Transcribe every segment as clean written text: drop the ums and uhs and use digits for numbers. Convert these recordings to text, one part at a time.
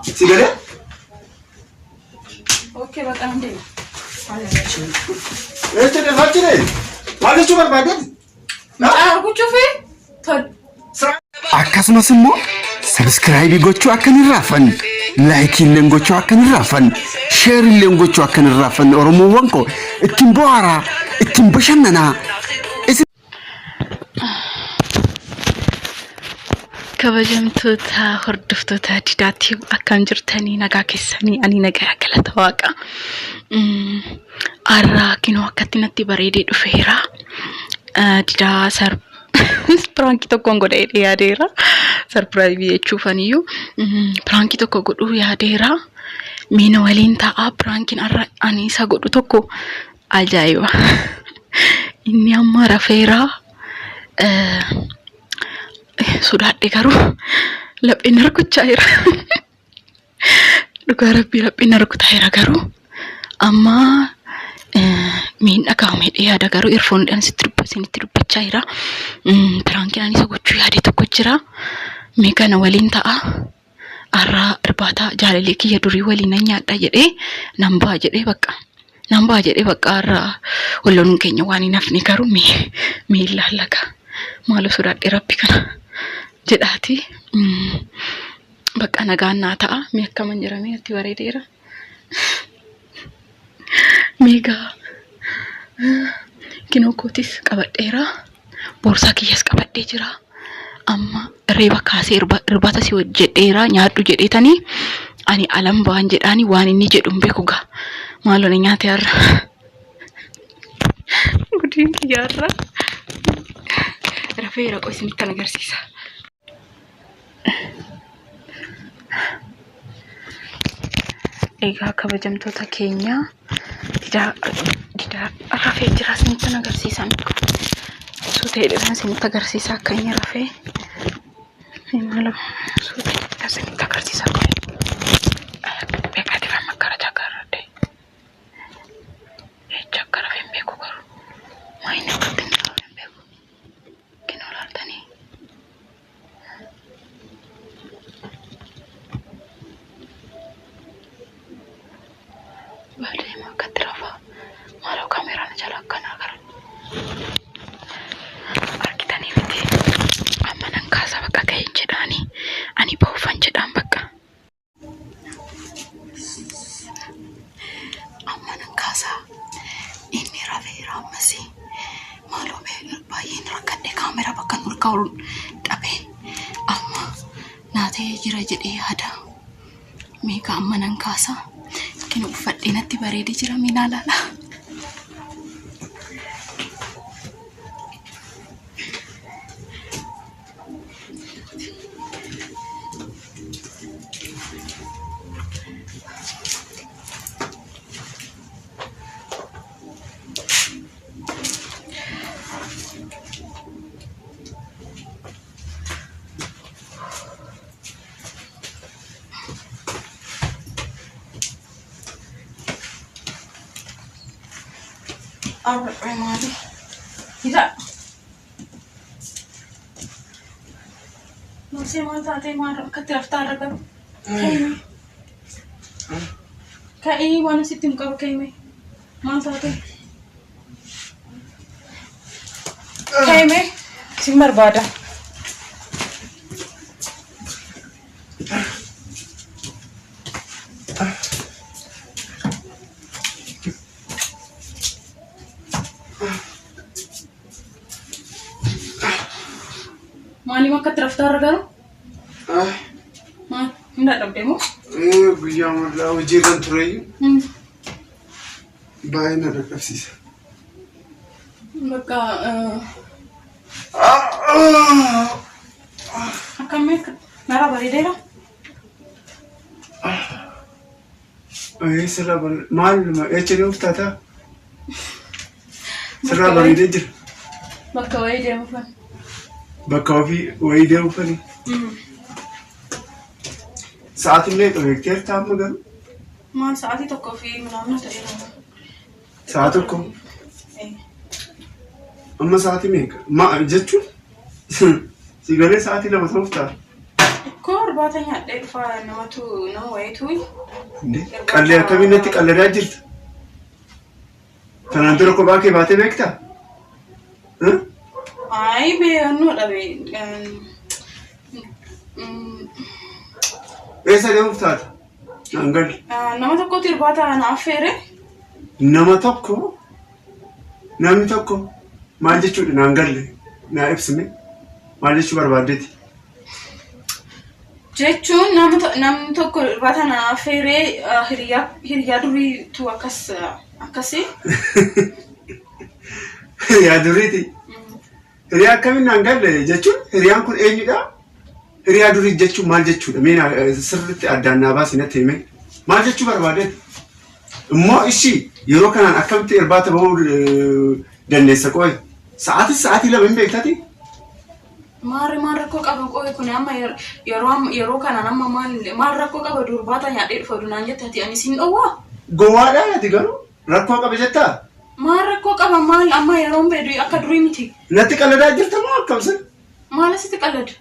Si galee? Okay bakka nan deema. Eessa deemaa jiree? Maal jechuu barbaadeeti? Mucaa arguchuu fi tol. Akkasumas immoo sabiskiraayibii gochuu akka hin irraanfanne, laayikii illee gochuu akka hin irraanfanne, sheer illee gochuu akka hin irraanfanne Oromoowwan koo ittiin bohaaraa, ittiin bashannanaa. Isin Kabajamtoota hordoftoota Didaatiif akkam jirtanii nagaa keessanii ani nagaa galata waaqa. Har'a kinoo akkatti natti bareedee dhufeera. Didaa sar piraankii tokkoon godha jedhee yaadeera. Sarpiraayizii jechuufaniyyuu piraankii tokko godhuu yaadeera. Miina waliin ta'a piraankiin har'a ani isa godhu tokko ajaa'iba. Inni amma rafeera. Sodaadhe garuu lapheen na rukuchaa jira. Dhugaa rabbii lapheen na rukutaa jira garuu amma miin dhaga'amu jedhee yaada garuu eerfooniidhaan isinitti dubbachaa jira. Piraankiin ani isa gochuu yaade tokko jira. Mee kana waliin ta'a. Har'a irbaata jaalalee kiyya durii waliin nan nyaadha jedhee nan ba'a jedhee bakka. Nan ba'a jedhee bakka har'a walloluun keenya waan hin hafne garuu mee mee ilaallaka. Maaloo sodaadhe rabbi kana jedhaati. Bakka nagaan naa ta'a. Mee akkaman jira mee natti bareedeera. Meegaa kinoo kootis qabadheera. Boorsaa kiyyas qabadhee jira. Amma reeba kaasee irbaata si hojjedheera nyaadhu jedheetanii ani alan ba'an jedhaani waan inni jedhu hin beeku gaa. Maaloo na nyaate har'a. Gudiin kiyya har'a. Rafeera qoy isinittan agarsiisa. Egaa kabajamtoota keenya didaa didaa rafee jira isinittan agarsiisa. Suuta jedhee isinitti agarsiisa akka inni rafee. Maaloo suuta jedhee isinitti agarsiisa qoy. Beekaati fa'aa makkara chakarradhe. Jecha akka rafee hin beeku garuu. Maa inni akkatti inni rafee hin beeku. Kinoo laaltanii. Baadiyyaa akkatti rafaa. Maaloo kaameraan jala akkanaa gara. Argitanii miti. Amma nan kaasa bakka ga'een jedhaani. Ani bahuufan jedhaan bakka. Amma nan kaasaa. Inni rafeera ammas. Maaloo baay'een rakkadhe kaameraa bakka ol kaa'u dhabee amma naa ta'ee jira jedhee yaada. Meeqa amma nan kaasaa. Kinu uffadhee natti bareedee jira mee naa laala. Arra maali? Hidha. Marsee maal taatee maal akkatti raftaa irra garuu? Ka'ii. Ka'ii waan asitti hin qabu ka'ii. Maal taatee? Ka'ii mee sin barbaada. Maaliif akkatti raftaa irra garuu? Maal hin dadhabde moo? Guyyaa mul'aa hojiirran tureyyuu baay'ee na dadhabsiisa. Bakka akkamii nara bareedeera? Sirraa bareedee maal echa deemuuf taataa? Sirraa bareedee jira. Bakka wayii deemuufan. Bakka ofii wayii deemuufani. Sa'aatiin meeqa beekteerta amma garuu? Maal sa'aatii tokkoo fi minaamna ta'eera. Sa'a tokko. Amma sa'aatii meeqa? Ma jechuun si galee sa'aatii 2 ta'uuf ta'a. Koor Irbaata nyaadhee dhufa namatu nama wayitu. Qallee akkamiin natti qalladaa jirta? Tanaan dura kophaa kee baatee beektaa? Ayi beekannoo dhabe. Eessa deemuuf taata? Naan galle. Nama tokkotu irbaata na affeere. Nama tokko namni tokko maal jechuudha naan galle naa ibsime maal jechuu barbaaddeeti? Jechuun namni tokko irbaata na affeeree hiriyaa hiriyaa duriitu akkas akkasii. Hiriyaa duriiti. Hiriyaa akkamiin naan galle jechuun hiriyaan kun eenyudha? Hiriyaa durii jechuun maal jechuudha? Mee sirriitti addaan naa baasi natti hime. Maal jechuu barbaadeeti? Immoo ishii yeroo kanaan akkamitti irbaata bahuu dandeessa qoy? Sa'aatii 2:00 hin beektati? Maarri maal rakkoo qaba qoy kun amma yeroo kanaan amma maal maal rakkoo qaba durbaata nyaadhee dhufa dunaan jette ati ani siin dhowwaa? Gowwaadhaa ati garuu rakkoo qaba jettaa? Maal rakkoo qaba maal amma yeroon beedu akka durii miti. Natti qalladaa jirta moo akkam sin? Maal asitti qallada?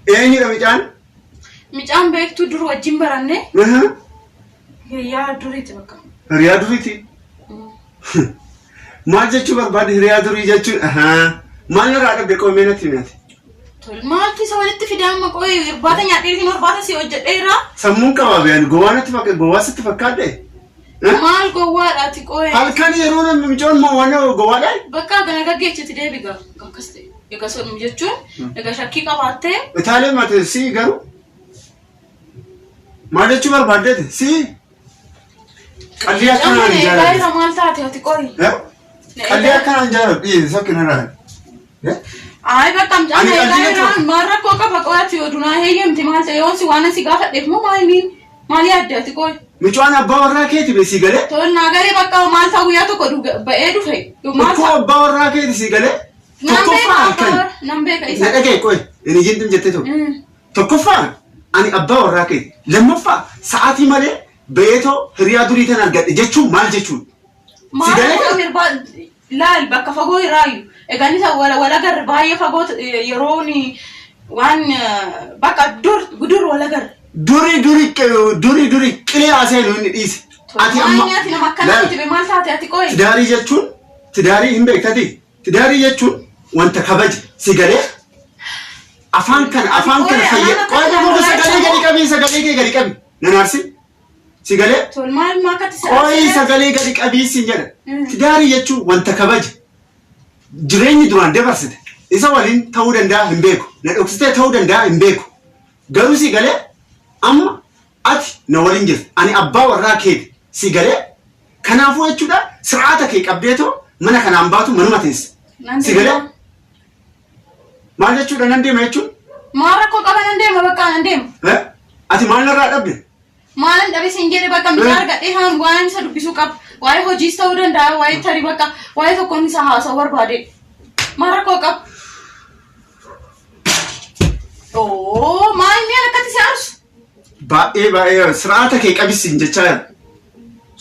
Eenyudha micaan? Micaan beektuu dur wajjin baranne hiriyaa duriiti bakka. Hiriyaa duriiti? Maal jechuu barbaade hiriyaa durii jechuun maal irraa dhabde qoomee natti himate? Maaltu isa walitti fide amma qo'ee irbaata nyaadhee irbaata si hojjedheera. Sammuun qabaa biyaan gowwaa natti fakkaate gowwaa sitti fakkaadhe? Maal gowwaadha ati qo'ee? Halkan yeroo namni mucoon moo waan gowwaadha? Bakka kana gaggeessiti deebiga akkas ta'e. Egaa sun jechuun egaa shakkii qabaattee. Itaalee mate si garuu maal jechuu barbaaddeeti si qalbii akkanaan hin jaalladhu. Maal taate ati qo'i? Qalbii akkanaan hin jaalladhu dhiisi sokkina irraa. Ayi bakka mucaan eegaa irraa maal rakkoo qaba qo'i ati oduu naa heeyyamti maal ta'e yoon si waan si gaafadheef moo maal niin maal yaadde ati qo'i? Mucaan abbaa warraa keeti bee sii galee? Tol naa galee bakka maal ta'a guyyaa tokko ba'ee dhufe. Tokko abbaa warraa keeti sii galee? Tokkoffaa halkan. Nan beeka isa. Na dhagaye qoy. Inni jindin jettee tokko. Tokkoffaa ani abbaa warraa keeti. Lammaffaa sa'aatii malee beetoo hiriyaa durii tan argadhe jechuun maal jechuudha? Maal laal bakka fagoo irraayu. Egaa inni wal agarre baay'ee fagoo yeroon waan bakka dur dur wal agarre. Duri duri duri duri qilee haasa'e nu inni dhiise. Ati amma nama akkanatti maal taate ati qoy. Tidaarii jechuun tidaarii hin beektati. Tidaarii jechuun wanta kabaje si galee afaan kana afaan kana fayya qoy namoota sagalee gadi qabii sagalee kee gadi qabi nan aarsi si galee qoy sagalee gadi qabii siin jedha tidaarii jechuun wanta kabaje jireenyi duraan dabarsite isa waliin ta'uu danda'a hin beeku na dhoksitee ta'uu danda'a hin beeku garuu si galee amma ati na waliin jirta ani abbaa warraa keeti si galee Kanaafuu jechuudha sir'aata kee qabdeetoo mana kanaan baatu manuma teessa. Nan Si galee? deema. Maal jechuudha nan deema jechuun? Maal rakkoo qaba nan deema bakka nan deema. Eh? Ati maal narraa dhabde? Maalan dhabe siin jedhe bakka mucaa Eh. argadhee haan waan isa dubbisuu qaba. Waa'ee hojiis ta'uu danda'a waa'ee tarii bakka waa'ee tokkoon isa haasa'uu barbaade. Maal rakkoo qaba? Oo maal mi'a akkatti si aarsu? Baay'ee baay'ee sir'aata kee qabis siin jechaa jira.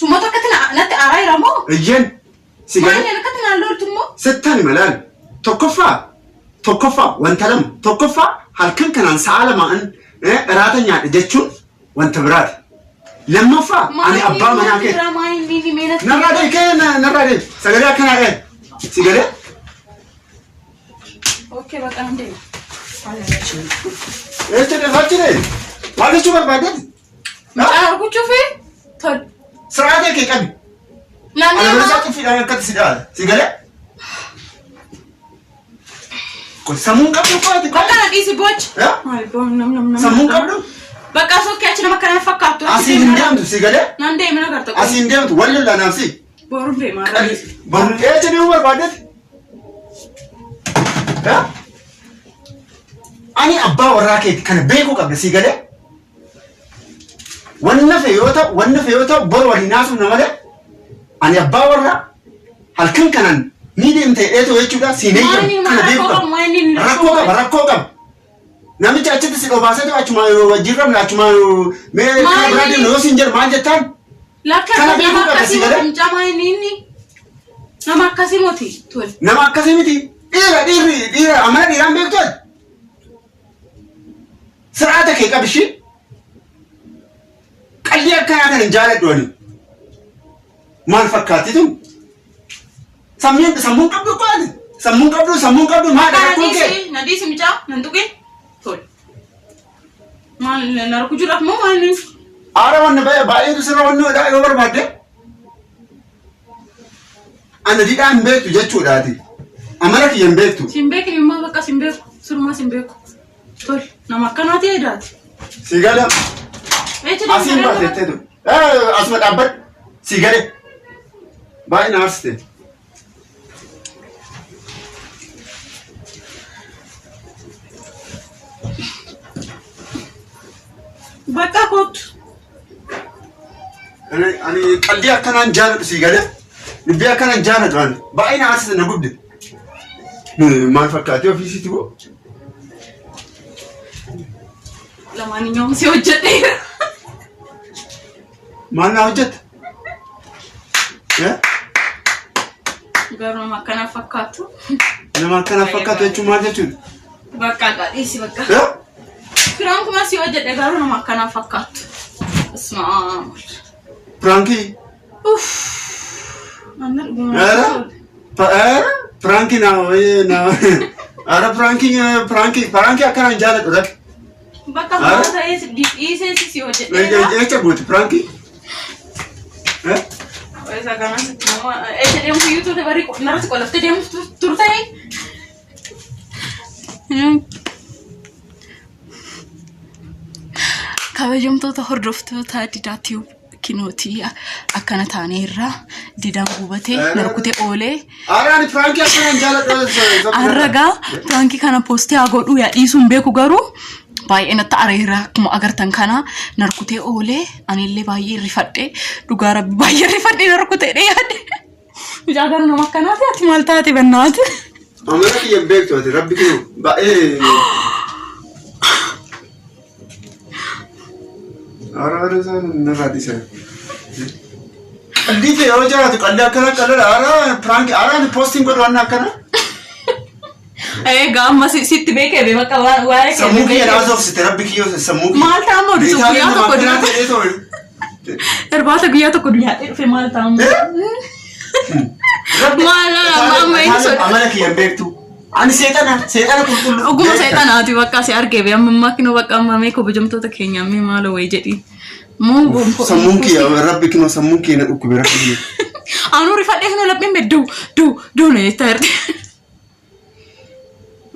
Sumatu akkatti natti aaraa jira moo? Eyyeen si Maal galee akkatti naan loltu immoo? sittan hima laal. Tokkoffaa tokkoffaa wanta lama tokkoffaa halkan kanaan sa'a lamaan iraata nyaadhe jechuun wanta biraati. Lammaffaa ani abbaa manaa kee. Narraa deemi kee narraa deemi sagalee akkanaa dhee si galee. Okay, bakka nan deema. Eessa deemaa jiree? Maal jechuu barbaaddeeti? Mucaa arguchuu fi tol. Siraatii kee qabi. Nan Ana deema. barasaa cuffiidhaan akkatti si dhaala. Si galee? Kun sammuun qabdu qo'ati Bakka na dhiisi bochi. Maal boon nam nam nam. Sammuun qabdu? Bakka sokkee achi nama akkana fakkaattu. Asiin hin deemtu si galee? Nan deema na garta. Asiin hin deemtu wal lolaa naaf si. Boruun deema. Boruun eessa deemuu barbaaddeeti? Ani abbaa warraa keeti kana beekuu qabda sii galee. Wanna fe yoo ta'u wanna fe yoo ta'u boru waliin haasofna malee ani abbaa warraa halkan kanaan ni deemta jedheetoo jechuudha siin eeyyamu kana beekuu qabda. Rakkoo qaba rakkoo qaba. Namicha achitti si dhobaasee ta'u achuma wajjin rabna achuma mee kana biraa deemna yoo siin jedhu maal jettaan? Lakka Kana nama beekuu qabda akkasii si galee. miti mucaa inni inni. Nama akkasii miti tole. Nama akkasii miti. Dhiira dhiirri dhiira amala dhiiraan beektu ati. Sir'aata kee qabi ishii. Qallii akkanaa kana hin jaaladhu ani. Maal fakkaatti tun? Sammuun sammuun qabdu qaali. Sammuun qabdu sammuun qabdu maal Na rakkoon kee? dhiisi, na dhiisi mucaa, nan tuqin. Tole. Maal na rukuchuudhaaf moo maal inni? Aara wanna baay'eetu sirra wanni godhaa yoo barbaadde. Ana didhaa hin beektu jechuudhaati. Amala kiyya hin beektu. Sin beekne immoo bakka sin beeku, sirumaa sin beeku. Tole, nama akkanaa ta'e daati. Si gala Eecha deemta asiin reefu? baatettee tu. Asuma dhaabbadhu. Si gale. Baay'ee na aarsite. Bakka kootu. Ani qalbii akkanaan jaaladhu sii galee. Dubbii akkanaan jaaladhu ani. Baay'ee na aarsite na gubde. Maal fakkaatee ofiisitti boo? Lamaaninyoo si hojjedheera. Maal naa hojjetta? Eh? Garuu nama akkanaa fakkaatu. Nama akkanaa fakkaatu jechuun maal jechuudha? Bakka dhiisi bakka. Eh? Piraankuma si hojjedhe garuu nama akkanaa fakkaattu. Ismaa. Piraankii? Uff. Annan dhuguma. Ara? Eh? Piraankii naa naa Ara piraankii piraankii piraankii akkanaa hin jaaladhu rakki. Bakka maal ta'ee dhiisee si hojjedheera. Echa gooti piraankii? Eh? Isa kanas itti nama eessa deemtu iyyuu turte barri narratti qolaftee deemtu turte. Kabajamtoota hordoftoota Didaa Tube kinootii akkana taaneerra Didaan gubatee na rukutee oolee. Ara ani piraankii akkanaa hin jaaladhu. Arragaa piraankii kana poostii haa godhuu yaa dhiisuu hin beeku garuu baay'ee natti areera akkuma agartan kana na rukutee oolee anillee baay'ee rifadhee dhugaa rabbi baay'ee rifadhee na rukutee yaade. Mucaa garuu nama akkanaati ati maal taate bannaati. Amala kiyya hin beektu ati rabbi kiyyu baay'ee. Ara ara isaan narraa dhiisan. Qalbii ta'e yoo jiraatu qalbii akkana qalladha. Ara piraanki ara ani poostiin godhu waan akkana. Egaa amma sitti beekee bee bakka waa'ee kee Sammuu kiyya beekee. naa soofsite rabbi kiyyo sammuu kiyya. Maal ta'a immoo Beekaa guyyaa nama tokko akkanaa dura. ta'ee too. Irbaata guyyaa tokko nyaadhee dhufe maal ta'a immoo. Rabbi Maal amma inni soda. amala kiyya hin beektu. Ani seexana seexana qulqulluu. Dhuguma seexanaati bakka si argee bee amma ammaa kinoo bakka amma mee kabajamtoota keenya mee maaloo wayii jedhi. Moo gonfoo. Sammuun kiyya rabbi kinoo sammuun kiyya na dhukkube rabbi kiyya. Anuu rifadhee kinoo lapheen mee duu duu duu na jettaa jirti.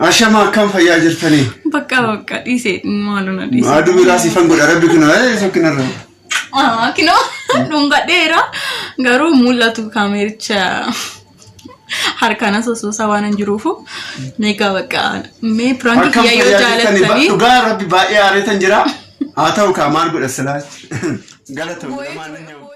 Ashama akkam fayyaa jirtanii? Bakka bakka dhiisee maaloo na dhiisee. Aduu biraa siifan godha rabbi kinoo sokkinarra. Ah, Kinoo dhungadheera garuu mul'atu kaamericha harkaan sosoosaa waan hin jiruufu meegaa bakka mee piraankii Akkam kiyya yoo fayyaa jirtanii? jaalattanii Dhugaa rabbi baay'ee aareetan jira. Haa ta'u kaa maal godha silaa. Galatoomii.